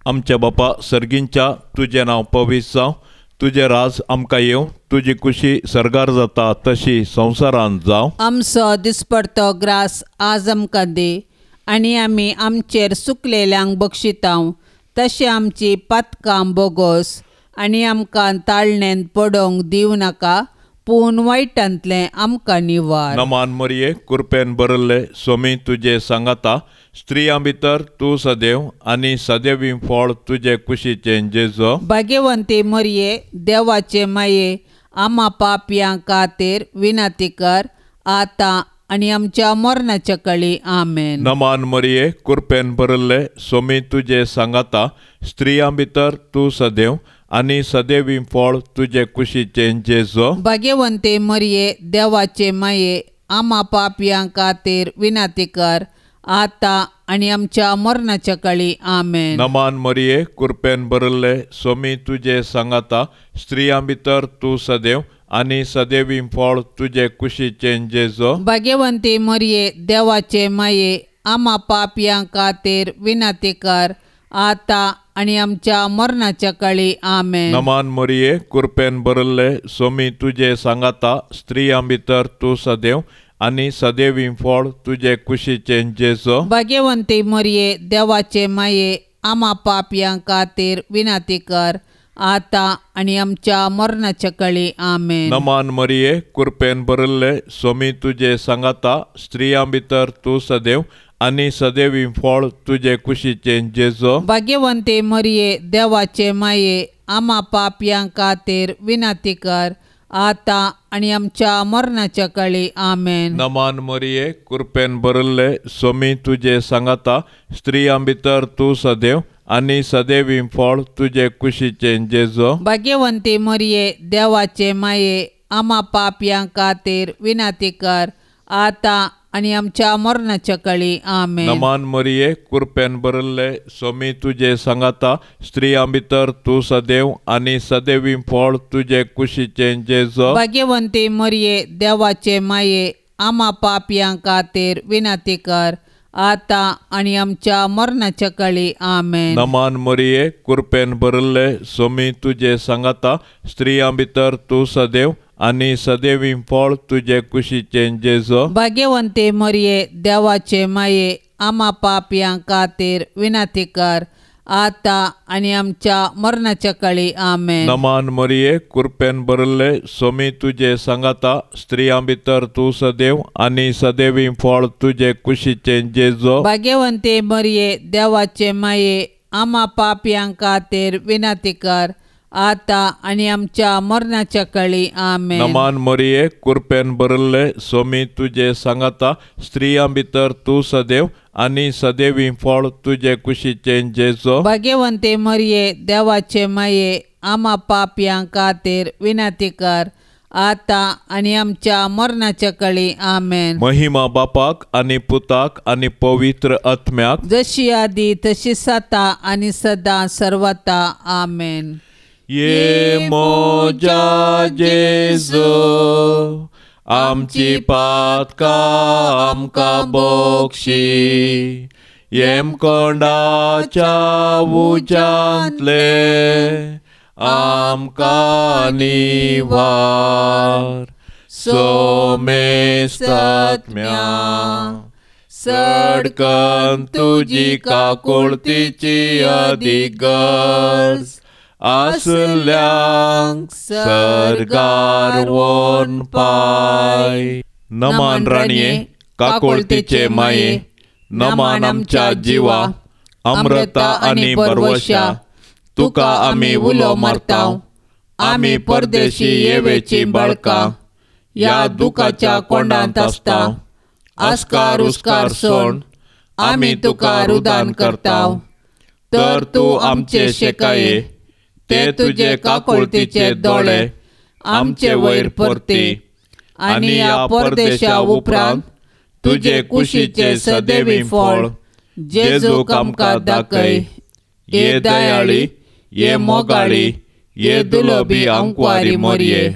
आमच्या बापा सर्गींच्या, तुजें नांव पवित्र जावं, तुजें राज आमकां येवं, तुजी कुशी सर्गार जाता तशी संवसारांत जावं. आमचो दिसपडतो ग्रास आज आमकां दी आनी आमी आमचेर सुकलेल्यांक बक्षितांव तशें आमची पातकां बोगोस आनी आमकां ताळणेंत पडोवंक दिवं नाका पूण वायटांतलें आमकां निवार. नमान मरिये, कृपेन भरिल्ले, स्वामी तुजे सांगाता, स्त्रियां भितर तूं सदैव आनी सदैवी फळ तुजे कुशीचें जेजो. भाग्यवंती मरिये, देवाचे माये, आमा पापयां खातीर विनंती कर आतां आनी आमच्या मरणाच्या कळी. आमेन. नमान मरिये, कृपेन भरिल्ले, स्वामी तुजे सांगाता, स्त्रियां भितर तूं सदैव आनी सदैवी फळ तुजे कुशीचें जेजो. भाग्यवंती मरिये, देवाचे माये, आमा पापयां खातीर विनंती कर आतां आनी आमच्या मरणाच्या कळी. आमेन. नमान मरिये, कृपेन भरिल्ले, स्वामी तुजे सांगाता, स्त्रियां भितर तूं सदैव आनी सदैवी फळ तुजे कुशीचें जेजो. भाग्यवंती मरिये, देवाचे माये, आमा पापयां खातीर विनंती कर आतां आनी आमच्या मरणाच्या कळी. आमेन. नमान मरिये, कृपेन भरिल्ले, स्वामी तुजे सांगाता, स्त्रियां भितर तूं सदैव आनी सदैवी फळ तुजे कुशीचें जेजो. भाग्यवंती मरिये, देवाचे माये, आमा पापयां खातीर विनंती कर आतां आनी आमच्या मरणाच्या कळी. आमेन. नमान मरिये, कृपेन भरिल्ले, स्वामी तुजे सांगाता, स्त्रियां भितर तूं सदैव आनी सदैवी फळ तुजे कुशीचें जेजो. भाग्यवंती मरिये, देवाचे माये, आमा पापयां खातीर विनंती कर आतां आनी आमच्या मरणाच्या कळी. आमेन. नमान मरिये, कृपेन भरिल्ले, स्वामी तुजे सांगाता, स्त्रियां भितर तूं सदैव आनी सदैवी फळ तुजे कुशीचें जेजो. भाग्यवंती मरिये, देवाचे माये, आमा पापयां खातीर विनंती कर आतां आनी आमच्या मरणाच्या कळी. आमेन. नमान मरिये, कृपेन भरिल्ले, स्वामी तुजे सांगाता, स्त्रियां भितर तूं सदैव आनी सदैवी फळ तुजे कुशीचें जेजो. भाग्यवंती मरिये, देवाचे माये, आमा पापयां खातीर विनंती कर आतां आनी आमच्या मरणाच्या कळी. आमेन. नमान मरिये, कृपेन भरिल्ले, स्वामी तुजे सांगाता, स्त्रियां भितर तूं सदैव आनी सदैवी फळ तुजे कुशीचें जेजो. भाग्यवंती मरिये, देवाचे माये, आमा पापयां खातीर विनंती कर आतां आनी आमच्या मरणाच्या कळी. आमेन. नमान मरिये, कृपेन भरिल्ले, स्वामी तुजे सांगाता, स्त्रियां भितर तूं सदैव आनी सदैवी फळ तुजे कुशीचें जेजो. भाग्यवंती मरिये, देवाचे माये, आमा पापयां खातीर विनंती कर आतां आनी आमच्या मरणाच्या कळी. आमेन. नमान मरिये, कृपेन भरिल्ले, स्वामी तुजे सांगाता, स्त्रियां भितर तूं सदैव आनी सदैवी फळ तुजे कुशीचें जेजो. भाग्यवंती मरिये, देवाचे माये, आमा पापयां खातीर विनंती कर आतां आनी आमच्या मरणाच्या कळी. आमेन. महिमा बापाक आनी पुताक आनी पवित्र आत्म्याक, जशी आदी तशी सता आनी सदां सर्वता. आमेन. ये मोजा जेजू, आमची पातकां आमकां बक्षी, येमकोंडाच्या उज्यांतले आमकां निवार. सोमेस्तात्म्या सडकन तुजी काकुळतीची अदीक गरज आसल्यांक सर्गार वोन पाय. नमान राणये, काकुळतीचे माये, नमान आमच्या जिवा, अमृता आनी बरवशा, तुका आमी उलो मारता. आमी परदेशी येवेची बाळकां, ह्या दुखाच्या कोंडांत आसता. आस्कार उस्कार सोण आमी तुका रुदान करता. तर तूं आमचे शेकाये, ते तुजे काकुळतीचे दोळे आमचे वयर परती आनी ह्या परदेशा उपरांत तुजे कुशीचे सदैवी फळ जेजूक आमकां दाखय. ये दयाळी, ये मोगाळी, ये दुलोबी आंकवारी मोरये,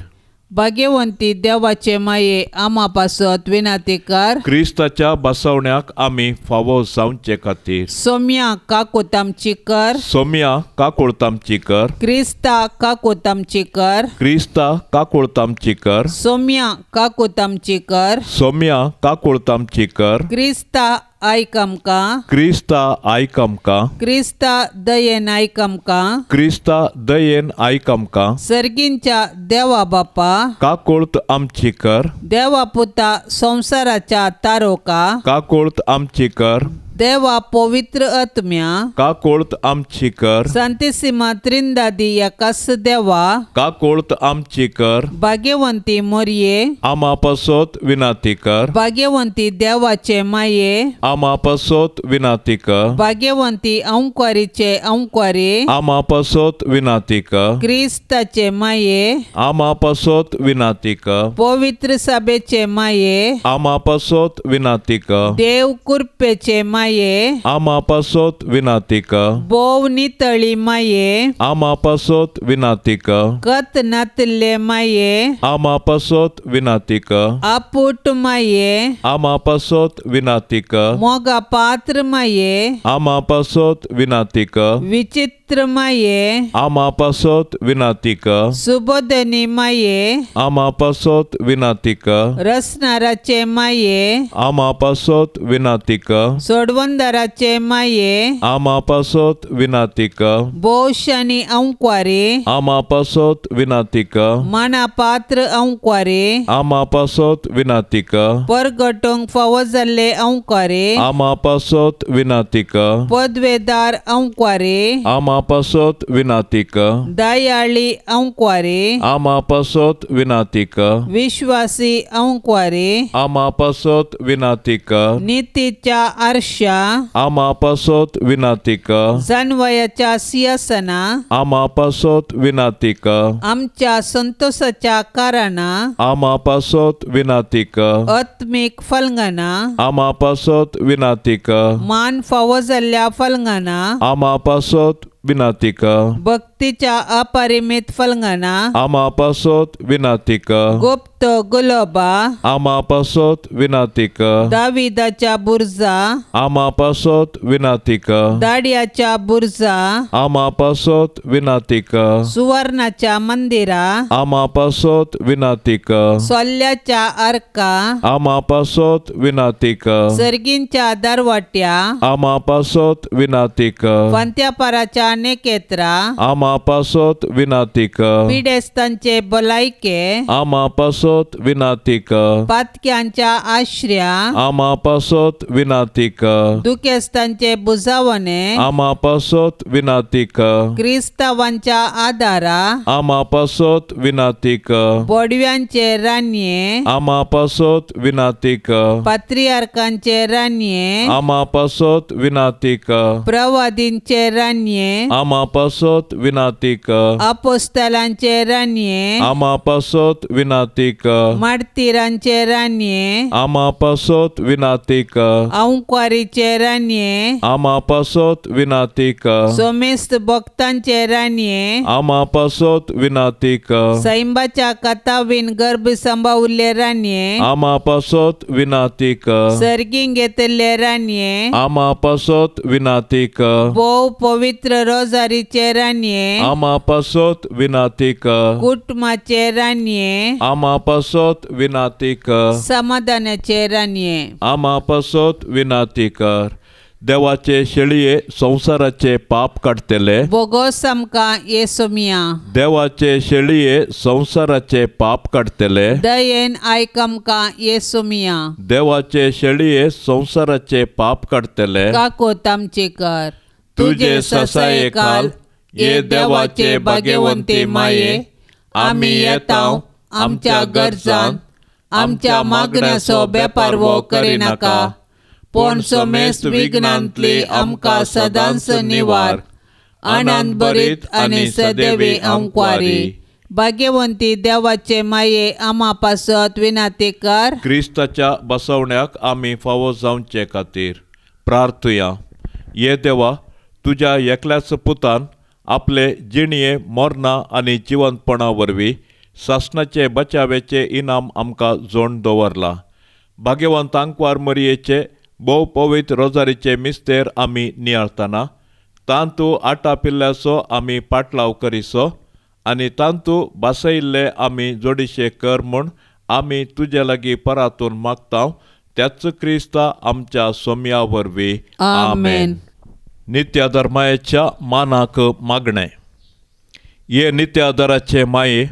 भाग्यवंती देवाचे माये आमा पासत विनाती कर. क्रिस्ताच्या बसवण्याक आमी फावो जावचे खातीर. सोम्या काकूत आमची कर. सोम्या काकूळत आमची कर. क्रिस्ता काकूत आमची कर. क्रिस्ता काकूळत आमची कर. सोम्या काकूत आमची कर. सोम्या काकूळत आमची कर. क्रिस्ता आयक आमकां. क्रिस्ता आयक आमकां. क्रिस्ता दयेन आयक आमकां. क्रिस्ता दयेन आयक आमकां. सर्गींच्या देवा बापा काकूळत आमची कर. देवा पुता संवसाराच्या तारोका काकूळत आमची कर. देवा पवित्र आत्म्या काकूळत आमची कर. सांतिसिमा त्रिंदादी एकाच देवा काकूळत आमची कर. भाग्यवंती मोरये आमा पासत विनाती कर. भाग्यवंती देवाचे माये आमा पासत विनाती कर. भाग्यवंती अंकवारीचे अंकवारी आमा पासत विनाती कर. क्रिस्ताचे माये आमा पासत विनाती कर. पवित्र सभेचे माये आमा पासत विनाती कर. देव कृपेचे माये आमा पासत विनाती कर. भोव नितळी माये आमा पासत विनाती कर. कत नातले माये आमा पासत विनाती कर. आपूट माये आमा पासत विनाती कर. मोगा पात्र माये आमा पासत विनाती कर. विचित्र माये आमा पासत विनाती कर. सुबोधनी माये आमा पासत विनाती कर. रसनाराचे माये आमा पासत विनाती कर. सोडवंदाराचे माये आमा पासत विनाती कर. भोवशानी अंकवारी आमा पासत विनाती कर. माना पात्र अंकवारी आमा पासत विनाती कर. परगटूंक फावो जाल्ले अंकवारी आमा पासत विनाती कर. पदवेदार अंकवारी आमा पासत विनाती कर. दयाळी अंकवारी आमा पासत विनाती कर. विश्वासी अंकवारी आमा पासत विनाती कर. नितीच्या आरशा आमा पासत विनाती कर. जानवयाच्या सिंहासना आमा पासत विनाती कर. आमच्या संतोषाच्या कारणा आमा पासत विनाती कर. आत्मीक फलंगना आमा पासत विनाती कर. मान फावो जाल्ल्या फलंगना आमा पासत विनाती कर. भक्तीच्या अपरिमित फलंगना आमा पासत विनाती कर. गुप्त गुलोबा आमा पासत विनाती कर. दाविदाच्या बुर्जा आमा पासत विनाती कर. दाडियाच्या बुर्जा आमा पासत विनाती कर. सुवर्णाच्या मंदिरा आमा पासत विनाती कर. सोल्ल्याच्या अर्का आमा पासत विनाती कर. सर्गींच्या दरवाट्या आमा पासत विनाती कर. फांत्यापाराच्या नेकेत्रा आमा पासत विनाती कर. पिडेस्तांचे भलायके आमा पासत विनाती कर. पातक्यांच्या आश्र्या आमा पासत विनाती कर. दुखेस्तांचे बुजावणे आमा पासत विनाती कर. क्रिस्तावांच्या आदारा आमा पासत विनाती कर. बोडव्यांचे रानये आमा पासत विनाती कर. पात्रियार्कांचे रानये आमा पासत विनाती कर. प्रवादींचे रानये आमा पासत विनाती कर. अपोस्तलांचे रानये आमा पासत विनाती कर. मार्तीरांचे रानये आमा पासत विनाती कर. अंकवारीचे रानये आमा पासत विनाती कर. सोमेस्त भक्तांचे रानये आमा पासत विनाती कर. सैंबाच्या कथावीन गर्भ सांबावल्ले रानये आमा पासत विनाती कर. सर्गीं घेतल्ले रानये आमा पासत विनाती कर. भोव पवित्र रोजारीचे रानये आमा पासत विनाती कर. कुटुंबाचे रानये आमा पासत विनाती कर. समाधानाचे रानये आमा पासत विनाती कर. देवाचे शेळये संवसाराचे पाप काडटले बोगोस आमकां येसोमिया. देवाचे शेळये संवसाराचे पाप काडटले दयेन आयक आमकां येसोमिया. देवाचे शेळये संवसाराचे पाप काडटले काकोत आमची कर. तुझे ससाये खाल ये देवाचे भाग्यवंती माये आमी येता आमच्या गरजान आमच्या मागण्याचो बेपारवो करिनाका, पूण समेस्त विघ्नांतली आमकां सदांच निवार. आनंद भरीत आनी सदैवी अंकवारी. भाग्यवंती देवाचे माये आमा पासत विनाती कर. क्रिस्ताच्या बसवण्याक आमी फावो जावचे खातीर प्रार्थुया. ये देवा, तुज्या एकल्याच पुतान आपले जिणये मरणां आनी जिवंतपणा वरवीं सासणाचे बचावेचे इनाम आमकां जोण दवरला. भाग्यवंत आंकवार मरयेचे भोव पवित्र रोजारीचे मिस्तेर आमी नियाळतना तांतू आटा पिल्ल्याचो आमी पाटलाव करिसो आनी तांतू बासयिल्ले आमी जोडीशे कर म्हूण आमी तुजे लागीं परातून मागता त्याच क्रिस्ता आमच्या सोम्या वरवीं. आमेन. नित्यादर मायेच्या मानाक मागणें. ये नित्यादराचे माये,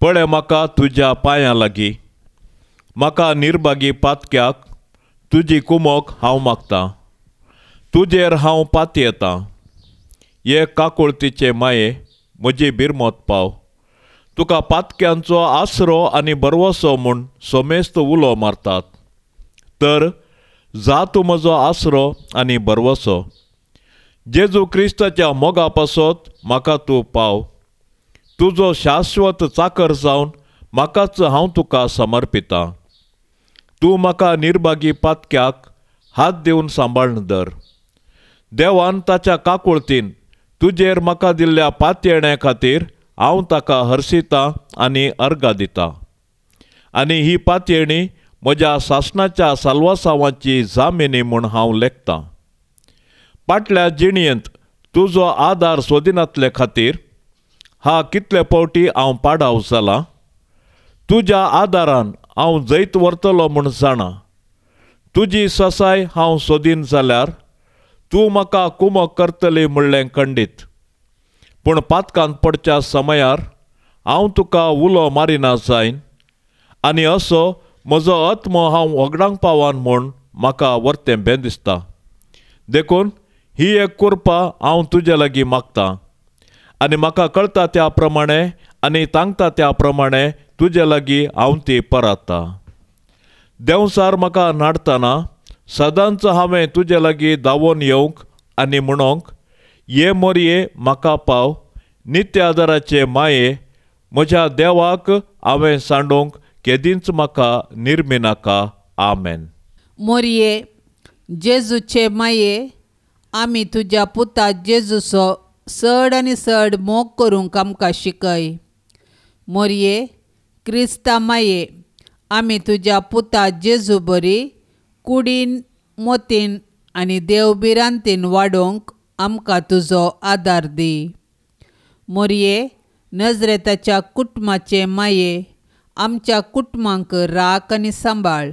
पळय म्हाका तुज्या पांयां लागीं, म्हाका निर्भागी पातक्याक तुजी कुमोक हांव मागतां, तुजेर हांव पातयेतां. ये काकुळतीचे माये, म्हजी बिरमत पाव, तुका पातक्यांचो आसरो आनी बरवसो म्हूण सोमेस्त उलो मारतात, तर जा तूं म्हजो आसरो आनी बरवसो. जेजू क्रिस्ताच्या मोगा पासत म्हाका तूं पाव, तुजो शाश्वत चाकर जावन म्हाकाच हांव तुका समर्पितां. तूं म्हाका निर्भागी पातक्याक हात दिवन सांबाळून धर. देवान ताच्या काकुळतीन तुजेर म्हाका दिल्ल्या पातयेण्या खातीर हांव ताका हर्शितां आनी अर्गां दितां आनी ही पातयेणी म्हज्या सासणाच्या साल्वासांवाची जामिनी म्हूण हांव लेखतां. फाटल्या जिणयेंत तुजो आदार सोदिनातले खातीर हा कितले फावटी हांव पाडाव जालां. तुज्या आदारान हांव जैत व्हरतलो म्हूण जाणा. तुजी ससाय हांव सोदीन जाल्यार तूं म्हाका कुमक करतली म्हणलें खंडीत. पूण पातकांत पडच्या समयार हांव तुका उलो मारिना जायन आनी असो म्हजो आत्मो हांव वगडांक पावान म्हूण म्हाका वर्तें बें दिसता. देखून ही एक कृपा हांव तुजे लागीं मागतां आनी म्हाका कळटा त्या प्रमाणे आनी तांकता त्या प्रमाणे तुजे लागीं हांव ती पराता. देंवसार म्हाका नाडतना सदांच हांवें तुजे लागीं धांवोन येवंक आनी म्हणोंक, ये मोरये म्हाका पाव, नित्य आदाराचे माये, म्हज्या देवाक हांवें सांडूंक केदींच म्हाका निर्मिनाका. आमेन. मोरये जेजूचे माये, आमी तुज्या पुता जेजूचो चड आनी चड मोग करूंक आमकां शिकय. मोरये क्रिस्ता माये, आमी तुज्या पुता जेजू बरी कुडीन मोतीन आनी देव भिरांतीन वाडोवंक आमकां तुजो आदार दी. मोरये नजरेताच्या कुटुंबाचे माये, आमच्या कुटुंबांक राख आनी सांबाळ.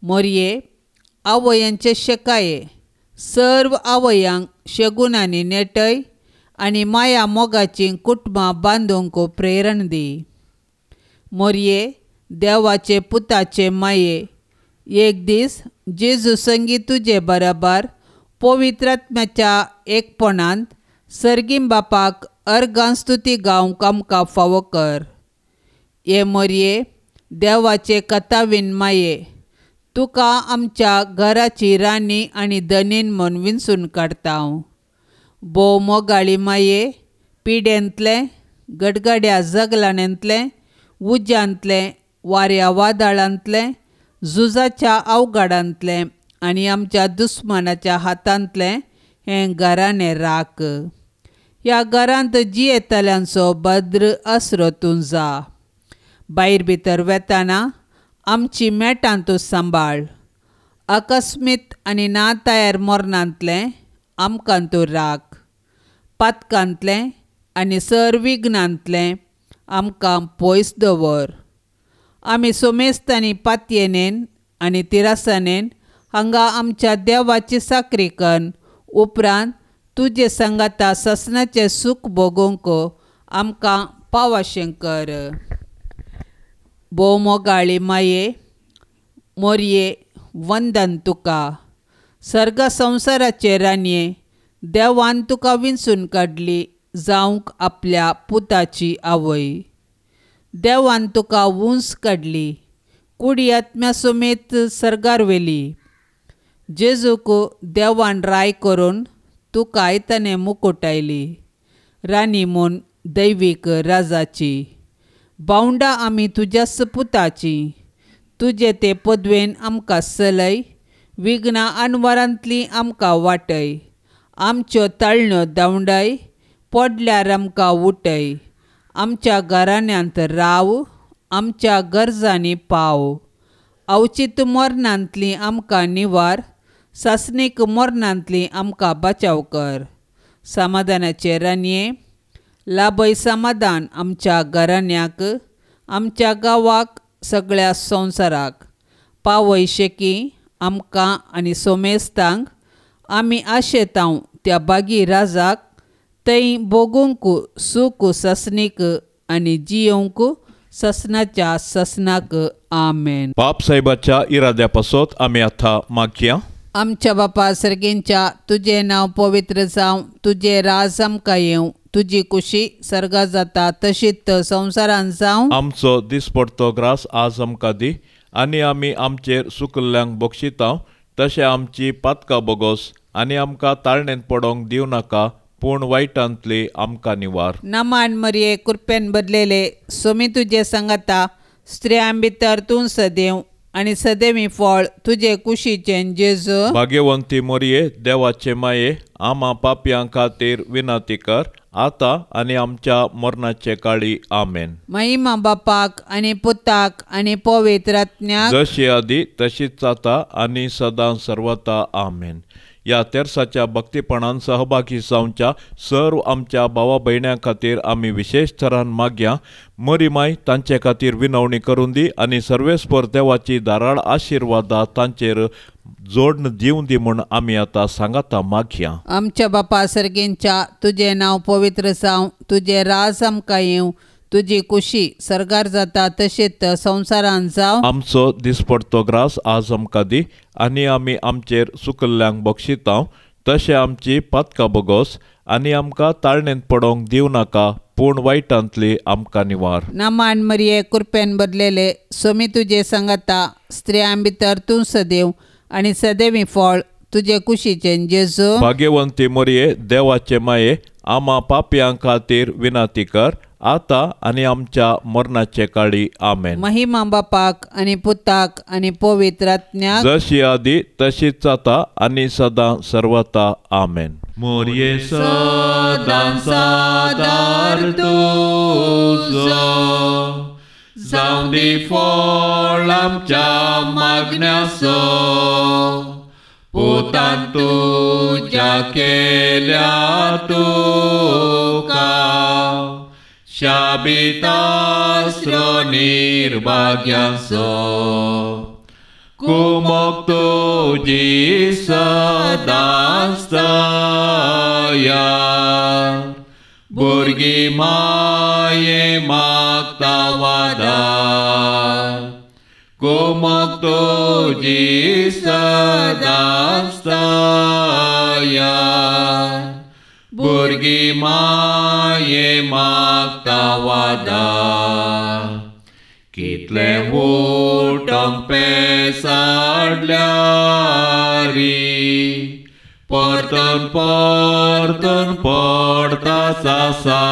मोरये आवयांचे शेकाये, सर्व आवयांक शेगुणांनी नेटय आनी माया मोगाचीं कुटुंबां बांदूंक प्रेरण दी. मोरये देवाचे पुताचे माये, एक दीस जेजू संगी तुजे बराबर पवित्र आत्म्याच्या एकपणांत सर्गीं बापाक अर्गां स्तुती गावंक आमकां फावो कर. हे मोरये देवाचे कथावीन माये, तुका आमच्या घराची राणी आनी धनीन म्हूण विंचून काडटा. भोव मोगाळी माये, पिडेंतलें, गडगड्या जगलाण्यांतलें, उज्यांतलें, वाऱ्या वादळांतलें, झुजाच्या अवघडांतलें आनी आमच्या दुस्मानाच्या हातांतलें हें घराणें राख. ह्या घरांत जियेतल्यांचो भद्र आसरो तूं जा. भायर भितर वेताना आमची मेटां तूं सांबाळ. अकस्मीत आनी ना तयार मरणांतलें आमकां तूं राख. पातकांतलें आनी सर्विघ्नांतलें आमकां पयस दवर. आमी सोमेस्त आनी पातयेनेन आनी तिरासानेन हांगा आमच्या देवाची साकरी कन्न उपरांत तुजे सांगाता सासणाचें सूख भोगोवंक आमकां पावाशें कर. भोव मोगाळी माये मोरये, वंदन तुका. सर्ग संवसाराचे राणये, देवान तुका विंचून काडली जावंक आपल्या पुताची आवय. देवान तुका उंच काडली, कुडी आत्म्या समेत सर्गार व्हेली. जेजूक देवान राय करून तुका आयताने मुकुटायली राणी म्हूण दैवीक राजाची. बावंडा आमी तुज्याच पुताची, तुजे ते पदवेन आमकां सलय, विघ्नां अनवरांतली आमकां वाटय, आमच्यो ताळण्यो धांवडाय, पडल्यार आमकां उठय, आमच्या घराण्यांत राव, आमच्या गरजांनी पाव. अवचीत मरणांतली आमकां निवार, सासणीक मरणांतली आमकां बचाव कर. समाधानाचे रानये लाभय समाधान आमच्या घराण्याक, आमच्या गांवाक, सगळ्या संवसाराक. पावय शेकी आमकां आनी सोमेस्तांक आमी आशेतांव त्या बागी राजाक, थंय भोगूंक सूख ससणीक आनी जियोवंक ससनाच्या ससनाक. आमेन. बाप साहेबाच्या इराद्या पासत आमी आतां मागया. आमच्या बापा सर्गींच्या, तुजें नांव पवित्र जावं, तुजें राज आमकां येवं, तुजी कुशी सर्गा जाता तशीच संवसारान जावं. आमचो दिसपडतो ग्रास आज आमकां दी आनी आमी आमचेर सुकल्ल्यांक बक्षितांव तशें आमची पातकां बोगोस आनी आमकां ताळणेंत पडोंक दिवं नाका, पूण वायटांतली आमकां निवार. नमान मरिये, कृपेन बदलेले, सोमी तुजे सांगाता, स्त्रियां भितर तूं सदैव आनी सदैवी फळ तुजे कुशीचें जेजू. भाग्यवंती मरिये, देवाचे माये, आमा पापयां खातीर विनंती कर आतां आनी आमच्या मरणाचे काळी. आमेन. महिमा बापाक आनी पुताक आनी पवित्र आत्म्याक, जशी आदी तशीच आतां आनी सदां सर्वता. आमेन. ह्या तेर्साच्या भक्तीपणान सहभागी जावच्या सर्व आमच्या भावा भयण्यां खातीर आमी विशेश थरान मागया. मरी माय तांचे खातीर विनवणी करून दी आनी सर्वेस्पर देवाची धाराळ आशिर्वादा तांचेर जोडण दिवं दी म्हूण आमी आतां सांगाता मागया. आमच्या बापा सर्गींच्या, तुजें नांव पवित्र जावं, तुजें राज आमकां येवं, तुजी कुशी सर्गार जाता तशीच संवसारान जावं. आमचो दिसपडतो ग्रास आज आमकां दी आनी आमी आमचेर सुकल्ल्यांक बक्षितांव तशें आमची पातकां बोगोस आनी आमकां ताळणेंत पडोंक दिवं नाका, पूण वायटांतली आमकां निवार. नमान मरिये, कृपेन बदलेले, सोमी तुजे सांगाता, स्त्रियां भितर तूं सदैव आनी सदैवी फळ तुजे कुशीचें जेजू. भाग्यवंती मरिये, देवाचे माये, आमा पापयां खातीर विनंती कर आतां आनी आमच्या मरणाचे काळी. आमेन. महिमा बापाक आनी पुताक आनी पवित्र आत्म्याक, जशी आदी तशीच आतां आनी सदां सर्वता. आमेन. मोरये सदां सादार तुजो, जावं दी फळ आमच्या मागण्याचो, पुतान तुज्या केल्या तुका शाबितास्रो निर्भाग्याचो. कुमक तुजी सदांच तयार, भुरगीं माये मागता वादार. कुमक तुजी सदांच तयार, भुरगीं माये मागता वादार. कितलें उठोंक पेसाडल्यारी, परतून परतून पडता सासा,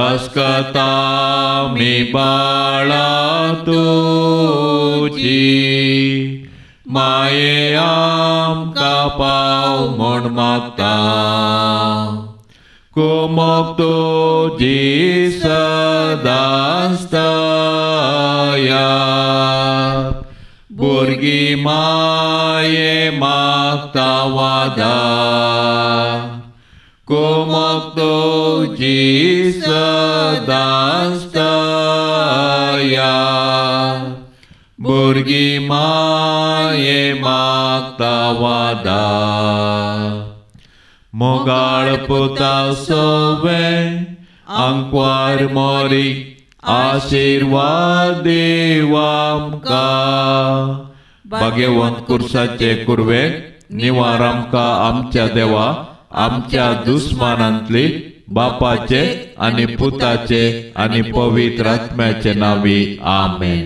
अस्कता मी बाळा तुजी, माये आमकां पाव म्हूण मागता. कुमक तुजी सदांच तयार, भुरगीं माये मागता वादार. कुमक तुजी सदांच तयार, भुरगीं माये मागता वादार. मोगाळ पुता सोवे आंकवार मोरी, आशिर्वाद दीव आमकां. भाग्यवंत कुर्साचे कुर्वे निवार आमकां आमच्या देवा, आमच्या दुस्मानांतली, बापाचे आनी पुताचे आनी पवित्र आत्म्याचे नांवी. आमेन.